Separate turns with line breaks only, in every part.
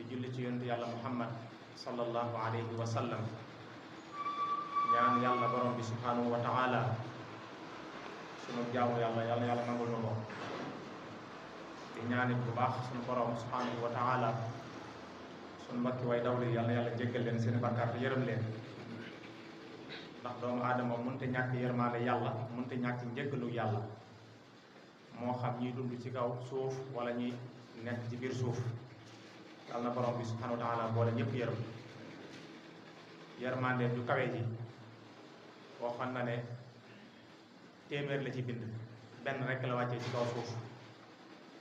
julli ci yonent yàlla muhammad sallallahu alayhi wa sallam. ñaan yàlla borom bi subhanahu wa taala sunu jaamu yàlla yàlla nangul na ko. di ñaanit bu baax sunu borom subhanahu wa taala sunu mbokki way dawli yàlla jéggal leen seen bàkkaar te yërëm leen, ndax doomu aadama mënta ñàkk yërmaande yàlla, mënta ñàkk njéggalu yàlla, moo xam ñiy dund ci kaw suuf wala ñi nekk ci biir suuf. yàlla na borom bi subhanahu wa taala boole ñëpp yërëm. yërmaande ju kawe ji waxoon na ne téeméer la ci bind, benn rek la wàccee ci kaw suuf,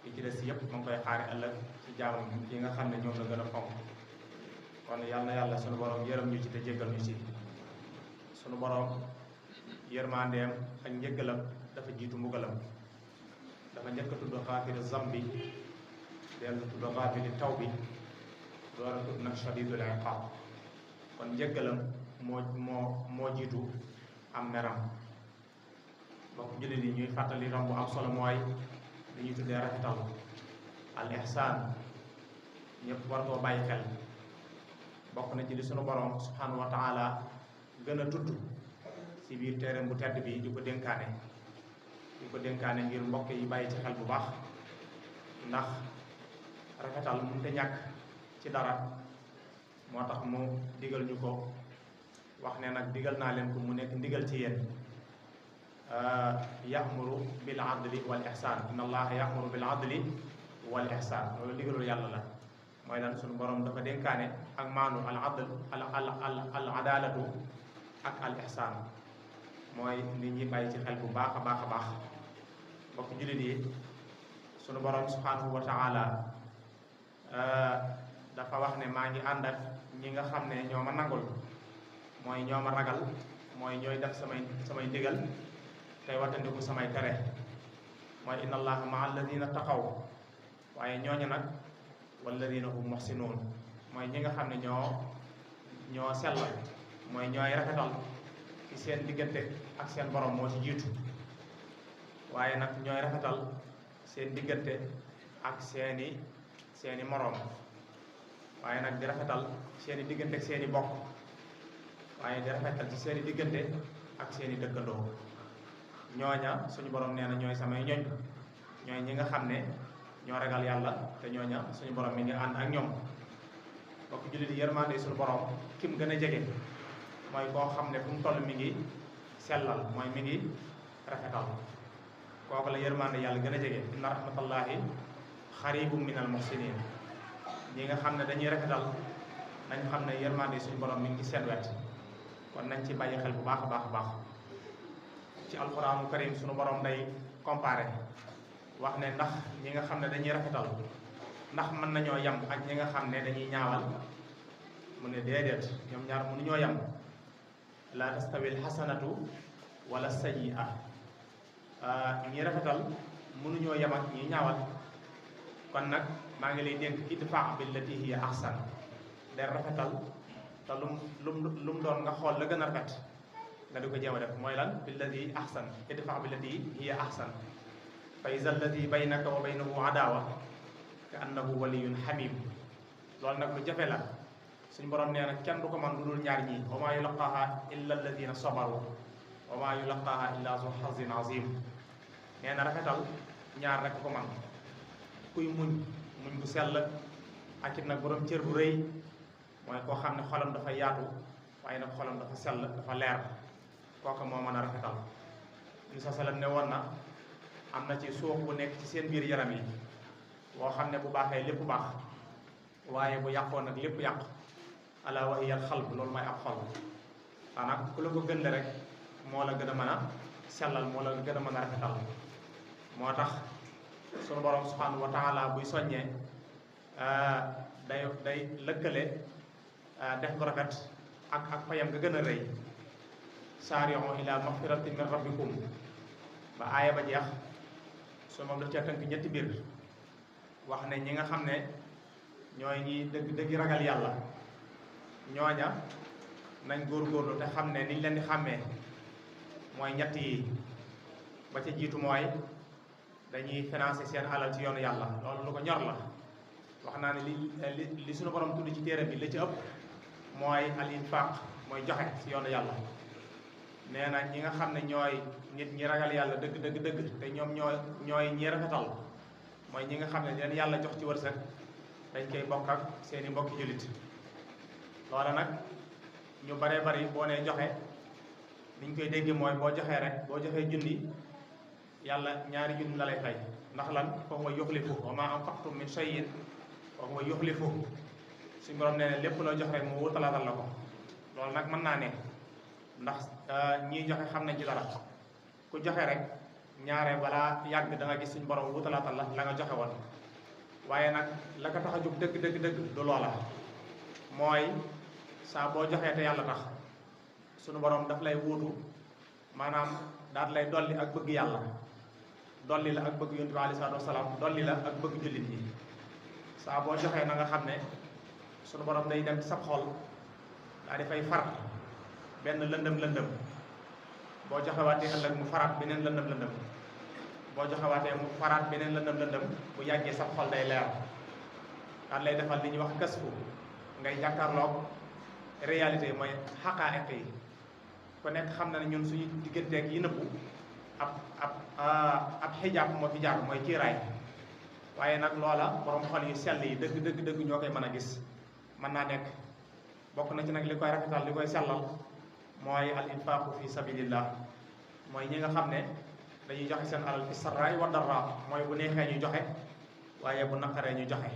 li ci des yëpp ma ngi koy xaari ëllëg ci jaamam yi nga xam ne ñoom la gën a fonk. kon yal na yàlla sunu borom yërëm ñu ci te jéggal ñu ci. sunu borom yërmandeem ak njëggalam dafa jiitu mbugalam. dafa njëkk a tudd xaafiri zambi, dellu tudd xaafiri tawbi, door a tudd nag shadidul iqaab. kon njëggalam moo jiitu am meram. bokk jullit yi ñuy fàttali ram bu am solo mooy li ñuy tuddee rafetal, al ihsaan. ñëpp war koo bàyyi xel. bokk na ci li sunu borom subhanahu wa taala gën a tudd ci biir téereem bu tedd bi di ko dénkaane ngir mbokk yi bàyyi ci xel bu baax, ndax rafetal mënut a ñàkk ci dara. moo tax mu digal ñu ko, wax ne nag digal naa leen ko mu nekk ndigal ci yéen. ya'muru bil adli wal ihsan, inna allaha ya'muru bil adli wal ihsan. loolu digalul yàlla la. mooy lan suñu borom dafa dénkaane ak maanu al adl al adalatu ak al ihsan. mooy nit ñi bàyyi ci xel bu baax a baax a baax. mbokk jullit yi, suñu borom subhanahu wa taala dafa wax ne maa ngi ànd ak ñi nga xam ne ñoo ma nangul, mooy ñoo ma ragal, mooy ñooy def samay ndigal tey wattandiku samay tere. mooy inna allaha maa alladina taqaw. waaye ñooñu nag walladina hum muhsinuun, mooy ñi nga xam ne ñoo sellal, mooy ñooy rafetal ci seen diggante ak seen borom moo ci jiitu. waaye nag ñooy rafetal seen diggante ak seeni moroom. waaye nag di rafetal seeni diggante ak seeni bokk. waaye di rafetal ci seeni diggante ak seeni dëkkandoo. ñooña suñu borom nee na ñooy samay ñoñ, ñooy ñi nga xam ne ñoo ragal yàlla, te ñooña suñu borom mi ngi ànd ak ñoom. bokk jullit yi, yërmande suñu borom ki mu gën a jege mooy koo xam ne fu mu toll mi ngi sellal, mooy mi ngi rafetal. kooku la yërmande yàlla gën a jege. inna rahmatallahi xaribum minal muhsinin. ñi nga xam ne dañuy rafetal nañ xam ne yërmande suñu borom mi ngi seen wet. kon nañ ci bàyyi xel bu baax a baax a baax. ci alquraanu karim suñu borom day comparé, wax ne ndax ñi nga xam ne dañuy rafetal ndax mën nañoo yem ak ñi nga xam ne dañuy ñaawal. mu ne déedéet, ñoom ñaar mënuñoo yem. la tastawi alxasanatu wala sayyi'a. ñi rafetal mënuñoo yem ak ñi ñaawal. kon nag maa ngi lay dénk idfa' billati hiya ahsan. day rafetal te lum doon nga xool la gën a rafet nga di ko jéem a def. mooy lan? billati ahsan, idfa' billati hiya ahsan fa iza allati baynaka wa baynahu adawa ka annahu waliyyun hamim. loolu nag lu jafe la. suñu borom nee na kenn du ko man lu dul ñaar ñii. wa maa yulaqaaha illa alladina sabaru wa maa yulaqaaha illa zu hazin azim. nee na rafetal ñaar rek ko man. kuy muñ bu sell, ak it nag borom cër bu rëy, mooy koo xam ne xolam dafa yaatu waaye nag xolam dafa sell, dafa leer. kooku moo mën a rafetal. Musaa sallam ne woon na am na ci suux bu nekk ci seen biir yaram yi boo xam ne bu baaxee lépp baax, waaye bu yàqoon nag lépp yàq. ala wa hiya xalb, loolu mooy ab xol. daanaka ku la ko gën le rek moo la gën a mën a sellal, moo la gën a mën a rafetal. moo tax sunu borom subhanahu wa taala buy soññee day lëkkale def ko rafet ak payam nga gën a rëy. saari'u ila magfiratin min rabbikum ba aaya ba jeex. su moom daf ca tënk ñetti mbir. wax ne ñi nga xam ne ñooy ñi dëgg ragal yàlla, ñooña nañ góorgóorlu te xam ne niñ leen di xàmmee mooy ñett yi. ba ca jiitu mooy dañuy financer seen alal ci yoonu yàlla, loolu lu ko ñor la. wax naa ne li suñu borom tudd ci téere bi li ci ëpp mooy al infaq mooy joxe si yoonu yàlla. nee na ñi nga xam ne ñooy nit ñi ragal yàlla dëgg dëgg dëgg te ñoom ñooy ñi rafetal mooy ñi nga xam ne leen yàlla jox ci wërsëg dañ koy bokk ak seeni mbokki jullit. loola nag ñu baree bari boo nee joxe niñ koy dégg mooy boo joxee rek boo joxee junni yàlla ñaari junni la lay fay. ndax lan fa huwa yuxlifu wa maa anfaqtum min shay'in fa huwa yuxlifu suñu borom nee ne lépp loo jox rek mu wutalaatal la ko. loolu nag mën naa ne ndax ñiy joxe xam nañ ci dara ku joxe rek ñaare balaa yàgg da nga gis suñu borom wutalaatal la nga joxe woon. waaye nag la ko tax a jóg dëgg dëgg dëgg du loola mooy saa boo joxee te yàlla tax suñu borom daf lay wuutu maanaam daal lay dolli ak bëgg yàlla, dolli la ak bëgg yonent bi alayhi salaatu wasalaam, dolli la ak bëgg jullit yi. saa boo joxee na nga xam ne suñu borom day dem ci sab xol daa di fay far benn lëndëm boo joxewaatee ëllëg mu faraat beneen lëndëm boo joxewaatee mu faraat beneen lëndëm bu yàggee sab xol day leer daal lay defal li ñuy wax kasfu ngay jàkkaarloog réalité mooy xaqaa'iq yi. ku nekk xam na ne ñun suñu digganteeg yi nëbbu ab xijaab moo fi jaar mooy kiiraay. waaye nag loola borom xol yu sell yi dëgg ñoo koy mën a gis. mën naa nekk bokk na ci nag li koy rafetal li koy sellal mooy al infaqu fi sabilillah mooy ñi nga xam ne dañuy joxe seen alal fi sarraay wa darra mooy bu neexee ñu joxe waaye bu naqaree ñu joxe.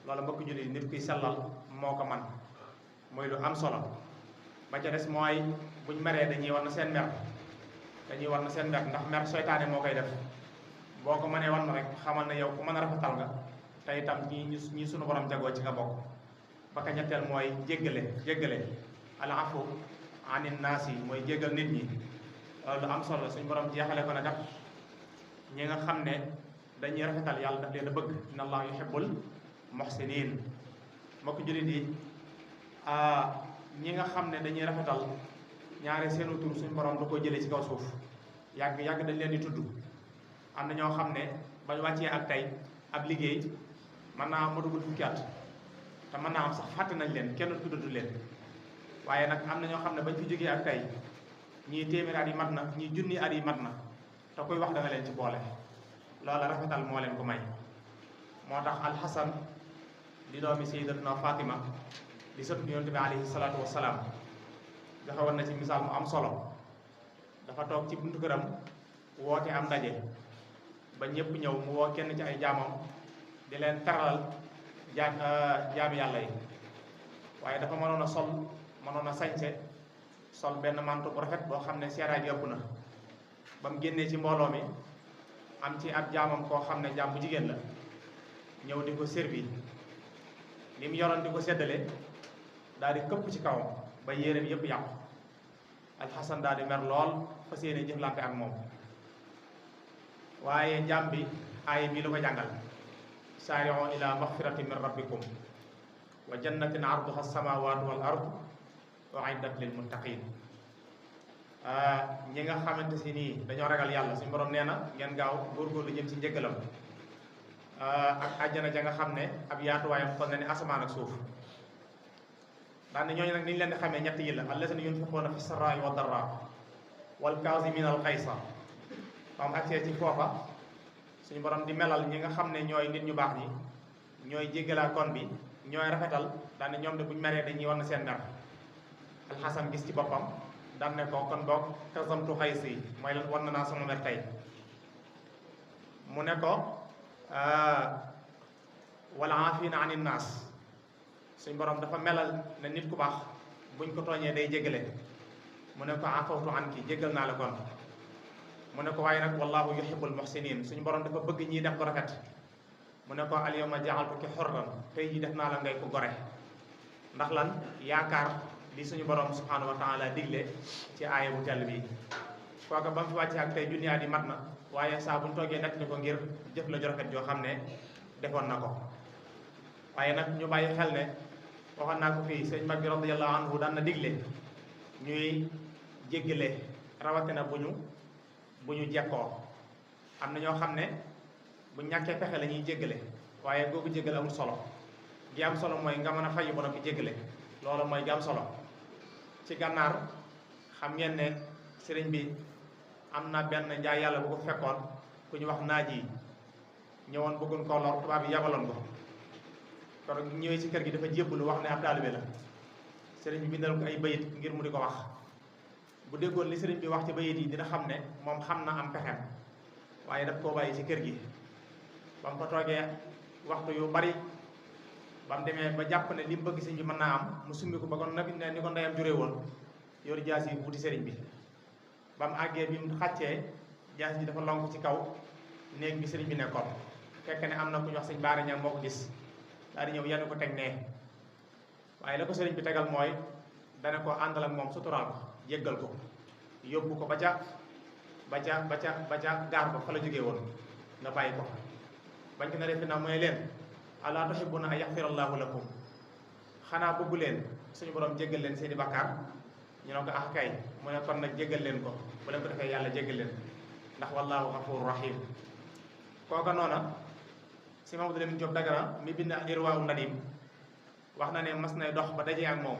loolu mbokk jullit nit kuy sellal moo ko man mooy lu am solo. ba ca des mooy buñ meree dañuy war na seen mer ndax mer seytaane moo koy def. boo ko mënee wan rek xamal ne yow ku mën a rafetal nga te itam ñi sunu borom jagoo ci nga bokk. ba ka ñetteel mooy jéggale al afu anin naas yi mooy jéggal nit ñi. loolu lu am solo suñu borom jeexale ko na kat ñi nga xam ne dañuy rafetal yàlla daf leen a bëgg inna allah yuhibbul muhsinin. mbokk jullit yi ñi nga xam ne dañuy rafetal ñaare seenu tur suñu borom da ko jëlee ci kaw suuf yàgg dañ leen di tudd. am na ñoo xam ne bañ wàccee ak tey ab liggéey mën naa am matugul fukki at te mën naa am sax fàtte nañ leen kenn tuddatu leen. waaye nag am na ñoo xam ne bañ fi jógee ak tey ñii téeméeri at yi mat na ñii junni at yi mat na te koy wax da nga leen ci boole. loola rafetal moo leen ko may. moo tax alxasan di doomi sayyidatuna Fatima di sëtu yonent bi alayhi salaatu wasalaam joxe woon na ci misaal mu am solo. dafa toog ci buntu këram woote am ndaje ba ñëpp ñëw mu woo kenn ci ay jaamam di leen teralal jaami yàlla yi. waaye dafa mënoon a sañse sol benn manto bu rafet boo xam ne seeraay yëpp na. ba mu génnee ci mbooloo mi am ci ab jaamam koo xam ne jaam bu jigéen la ñëw di ko servi li mu yoroon di ko séddale daal di këpp ci kawam ba yéreem yëpp yàqu. alxasan daal di mer lool fas yéene jëflante ak moom. waaye jaam bi aaya bii la ko jàngal saari'u ila maxfiratin min rabbikum wa jannatin arduha as-samawatu wal ard u'iddat lil muttaqin. ñi nga xamante si nii dañoo ragal yàlla suñu borom nee na ngeen gaaw góorgóorlu jëm ci njëggalam ak àjjana ja nga xam ne ab yaatuwaayam toll na ni asamaan ak suuf. daane ñooñu nag ni ñu leen di xamee ñett yi la allazina yunfiquuna fi sarraai wa darraa wal kaazimiina al xaysa. am accès ci foofa suñu borom di melal ñi nga xam ne ñooy nit ñu baax ñi ñooy jéggalaa kon bi ñooy rafetal daane ñoom de buñ meree dañuy war na seen mer. alxasan gis ci boppam daan ne ko kon boog kazamtu xaysi mooy lan war na naa sama mer tey. mu ne ko wala aafina anin naas suñ borom dafa melal ne nit ku baax buñ ko tooñee day jéggale. mu ne ko afawtu anki jéggal naa la kon. mu ne ko waaye nag wallahu yuhibbul muhsinin suñu borom dafa bëgg ñiy def ko rafet. mu ne ko al yawma ja'altuki hurran tey jii def naa la ngay ko gore. ndax lan yaakaar li suñu borom subhanahu wa taala digle ci aaya bu tell bi. kooka ba mu fi wàccee ak tey junni at yi mat na waaye saa buñ toogee nekk ni ko ngir jëf la ju rafet joo xam ne defoon na ko. waaye nag ñu bàyyi xel ne waxoon naa ko fii sëñ mag bi radiyallahu anhu daan na digle ñuy jéggale rawatina bu ñu jekkoo. am na ñoo xam ne bu ñàkkee pexe la ñuy jéggale waaye googu jéggale amul solo gi am solo mooy nga mën a fayu ba noppi jéggale loolu mooy gi am solo. ci gànnaar xam ngeen ne sëriñ bi am na benn njaay yàlla bu ko fekkoon ku ñu wax naaj yi ñëwoon bëggoon koo lor tubaab yi yabaloon ko kon ñëwee ci kër gi dafa jébbalu wax ne ab taalibe la sëriñ bi bindal ko ay bayit ngir mu di ko wax bu déggoon li sëriñ bi wax ci bayit yi dina xam ne moom xam na am pexem waaye daf koo bàyyi ci kër gi ba mu fa toogee waxtu yu bari ba mu demee ba jàpp ne li mu bëgg sëriñ bi mën naa am mu summi ko ba kon nag ni ko ndeyam juree woon yor jaas yi wuti sëriñ bi ba mu àggee bi mu xàccee jaas ji dafa lonk ci kaw néeg bi sëriñ bi nekkoon fekk ne am na ku ñu wax sëñ Baara Ñaŋ moo ko gis daal di ñëw yenn ko teg nee waaye la ko sëriñ bi tegal mooy dana ko àndal ak moom suturaal ko jéggal ko yóbbu ko ba ca gaar ba fa la jógee woon nga bàyyi ko bañ ko naree fi naa mooy leen alaa tuhibbuna an yaxfirallaahu lakum xanaa bëggu leen suñu borom jéggal leen seeni bakkaar ñu ne ko ah kay mu ne kon nag jéggal leen ko bu leen ko defee yàlla jéggal leen ndax wallaahu gafuuru rahim kooka noona si Mamadou Lamine Diop Dagana mi bind Irwaawu Nadim wax na ne mas nay dox ba dajee ak moom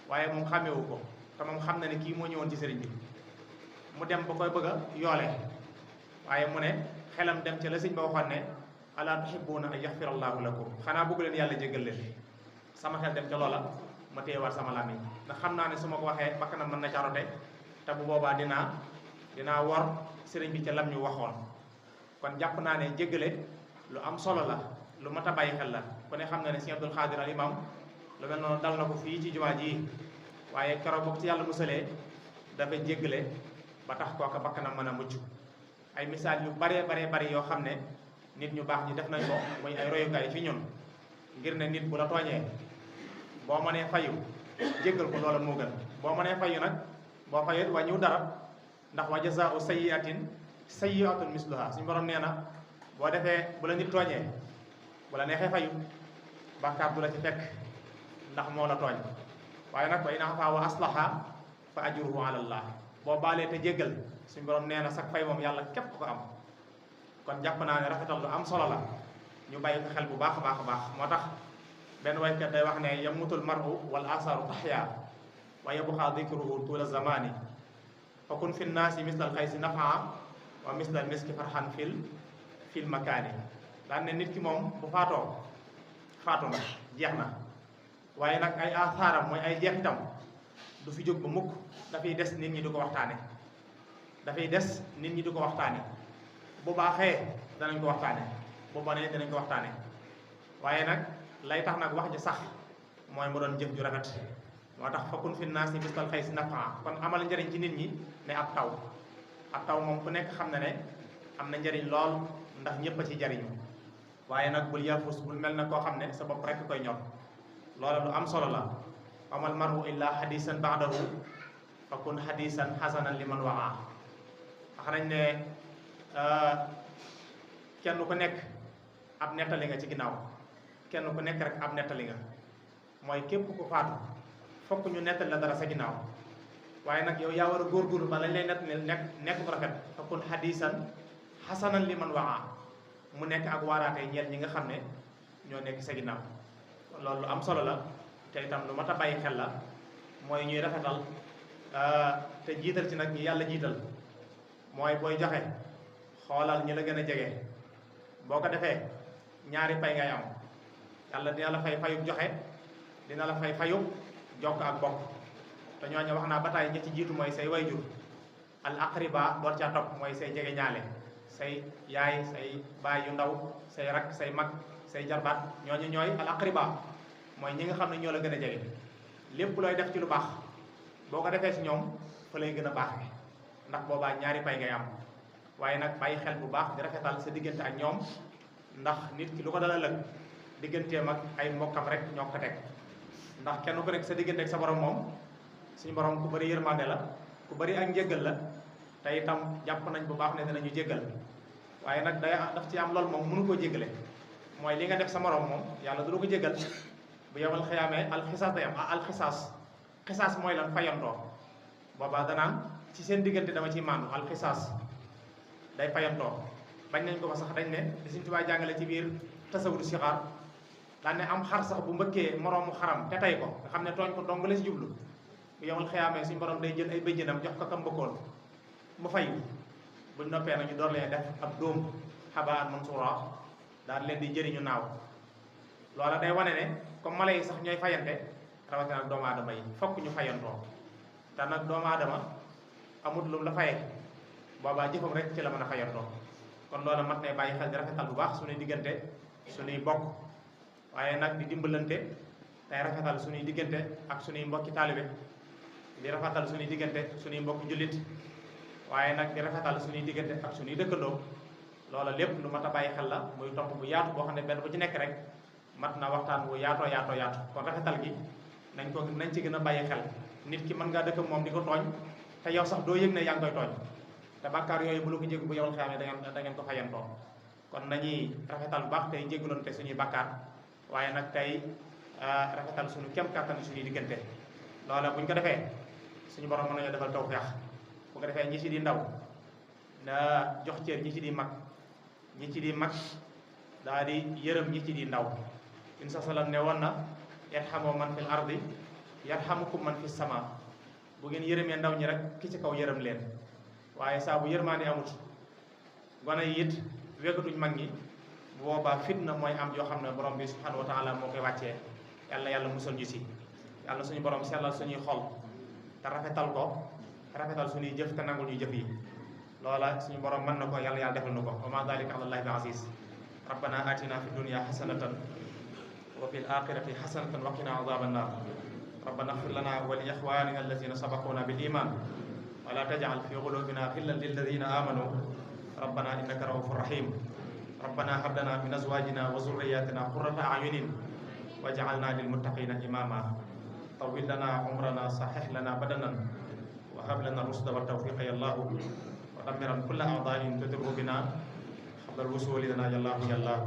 waaye moom xàmmewu ko te moom xam na ne kii moo ñëwoon ci sëriñ bi mu dem ba koy bëgg a yoole waaye mu ne xelam dem ca la sëñ ba waxoon ne alaa tuhibbuuna an yaxfirallaahu lakum xanaa bëggu leen yàlla jéggal leen sama xel dem ca loola ma téyewaat sama làmmiñ ndax xam naa ne su ma ko waxee bakkanam mën na carote te bu boobaa dinaa wor sëriñ bi ca lam ñu waxoon kon jàpp naa ne jéggale lu am solo la lu mat a bàyyi xel la ku ne xam na ne Sëriñ Abdul Xaadir al imam lu mel noonu dal na ko fii ci jumaa ji waaye keroog boobu ci yàlla musalee dafa jéggale ba tax kooka bakkanam mën a mucc ay misaal yu baree bari yoo xam ne nit ñu baax ñi def nañ ko muy ay royukaay fi ñun ngir ne nit bu la tooñee boo mënee fayu jéggal ko loola moo gën boo mënee fayu nag boo fayut wàññiw dara ndax wa jazaa'u sayyi'atin sayyi'atun misluha suñu borom nee na boo defee bu la nit tooñee bu la neexee fayu bàkkaar du la ci fekk ndax moo la tooñ waaye nag wa in afaa wa aslaha fa ajruhu ala Allah boo baalee te jéggal suñu borom nee na sax fay moom yàlla képp ko am kon jàpp naa ne rafetal lu am solo la ñu bàyyi ko xel bu baax a baax moo tax benn waykat day wax ne yamutul mar'u wal asaru tahya wa yabqa dikruhu tuula zamani fa kun fi nnaasi mislal xaysi nafaa wa mislal miski farxan fil makaani daan ne nit ki moom bu faatu nga jeex na waaye nag ay asaaram mooy ay jeexitam du fi jóg ba mukk dafay des nit ñi di ko waxtaane bu baaxee danañ ko waxtaane bu bonee danañ ko waxtaane waaye nag lay tax nag wax ji sax mooy mu doon jëf ju rafet moo tax fakkun fi naas ni mistal xëy si nafaa kon amal njëriñ ci nit ñi ne ab taw moom ku nekk xam na ne am na njëriñ lool ndax ñëpp a ci jariñu waaye nag bul yafus bul mel na koo xam ne sa bopp rekk koy ñor loola lu am solo la amal maru illa hadisan ba'dahu fakun hadisan hasanan liman waa wax nañ ne kenn ku nekk ab nettali nga ci ginnaaw kenn ku nekk rek ab nettali nga mooy képp ku faatu fokk ñu nettali la dara sa ginnaaw waaye nag yow yaa war a góorgóorlu ba lañ lay nekk bu rafet fakun hadisan hasanan liman waa mu nekk ak waaraatee ñeel ñi nga xam ne ñoo nekk sa ginnaaw loolu lu am solo la te itam lu mat a bàyyi xel la mooy ñuy rafetal te jiital ci nag ñi yàlla jiital mooy booy joxe xoolal ñi la gën a jege boo ko defee ñaari pay ngay am yàlla dina la fay fayub joxe dina la fay fayub jokk ak bokk te ñooñu wax naa ba tey ñi ci jiitu mooy say wayjur al aqriba door caa topp mooy say jege ñaale say yaay say baay yu ndaw say rak say mag say jarbaat ñooñu ñooy al aqriba mooy ñi nga xam ne ñoo la gën a jege lépp looy def ci lu baax boo ko defee ci ñoom fa lay gën a baaxee ndax boobaa ñaari pay ngay am waaye nag bàyyi xel bu baax di rafetal sa diggante ak ñoom ndax nit ki lu ko dala lëg digganteem ak ay mbokkam rek ñoo ko teg ndax kenn ku nekk sa diggante ak sa borom moom suñu borom ku bëri yërmande la ku bëri ak njéggal la te itam jàpp nañ bu baax ne dinañu jéggal waaye nag daf ci am loolu moom mënu koo jéggale mooy li nga def sa morom moom yàlla du la ko jéggal bu yomal xiyaamee alxisaas day am xisaas mooy lan fayantoo boobaa danaan ci seen diggante dama ciy maandu alxisaas day fayantoo bañ nañ ko fa sax dañ ne di Sëriñ Tuubaa jàngale ci biir tasawudu sixaar daan ne am xar sax bu mbëkkee moroomu xaram te tey ko nga xam ne tooñ ko dong la si jublu bu yowul xiyaamee suñu borom day jël ay bëjjënam jox ko kam mbëkkoon mu fay buñ noppee nag ñu door leen def ab dóom xabaan mansuura daal leen di jëriñu naaw loola day wane ne comme mala yi sax ñooy fayante rawatina ak doomu aadama yi fokk ñu fayantoo te nag doomu aadama amut lu la faye boobaa jëfam rek ci la mën a fayantoo kon loola mat ne bàyyi xel di rafetal bu baax suñuy diggante suñuy bokk waaye nag di dimbalante tey rafetal suñuy diggante ak suñuy mbokki taalibe di rafetal suñuy diggante suñuy mbokki jullit waaye nag di rafetal suñuy diggante ak suñuy dëkkandoo loola lépp lu mat a bàyyi xel la muy tomb bu yaatu boo xam ne benn bu ci nekk rek mat na waxtaan bu yaatoo kon rafetal gi nañ ci gën a bàyyi xel nit ki mën ngaa dëkk moom di ko tooñ te yow sax doo yëg ne yaa ngi koy tooñ te bàkkaar yooyu bu la ko jégg bu yow xamee da ngeen ko fayantoo kon nañuy rafetal bu baax tey jéggaloon te suñuy bàkkaar waaye nag tey rafetal suñu kem kàttan suñuy diggante loola buñ ko defee suñu borom mën nañoo defal tawfeex bu ko defee ñi ci di ndaw na jox cër ñi ci di mag daa di yërëm ñi ci di ndaw in sa salam ne woon na yarhamu man fil ardi yarhamukum man fis sama bu ngeen yërëmee ndaw ñi rek ki ci kaw yërëm leen waaye saa bu yërmaande amut gone yi it weggatuñ mag ñi bu boobaa fitna mooy am yoo xam ne borom bi subhanahu wa taala moo koy wàccee yàlla musal ñu si yàlla suñu borom sellal suñuy xol te rafetal suñuy jëf te nangul ñu jëf yi loola suñu borom mën na ko yàlla defal na ko wa ma dalika ala llahi bi aziz rabbana atina fi dunya hasanatan wa fil akhirati hasanatan wa qina adhaban nar rabbana ighfir lana wa li ikhwanina allazina sabaquna bil iman wa la taj'al fi qulubina ghillan lil ladzina amanu rabbana innaka ra'ufur rahim rabbana hab lana min azwajina wa dhurriyyatina qurrata a'yunin waj'alna lil muttaqina imama tawil lana umrana sahih lana badanan wa hab lana rusda wa tawfiqa ya allah wa damiran kulla a'da'in tudru bina qabla al-wusuli lana ya allah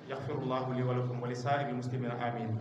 yaghfirullahu li wa lakum wa li sa'iril muslimina amin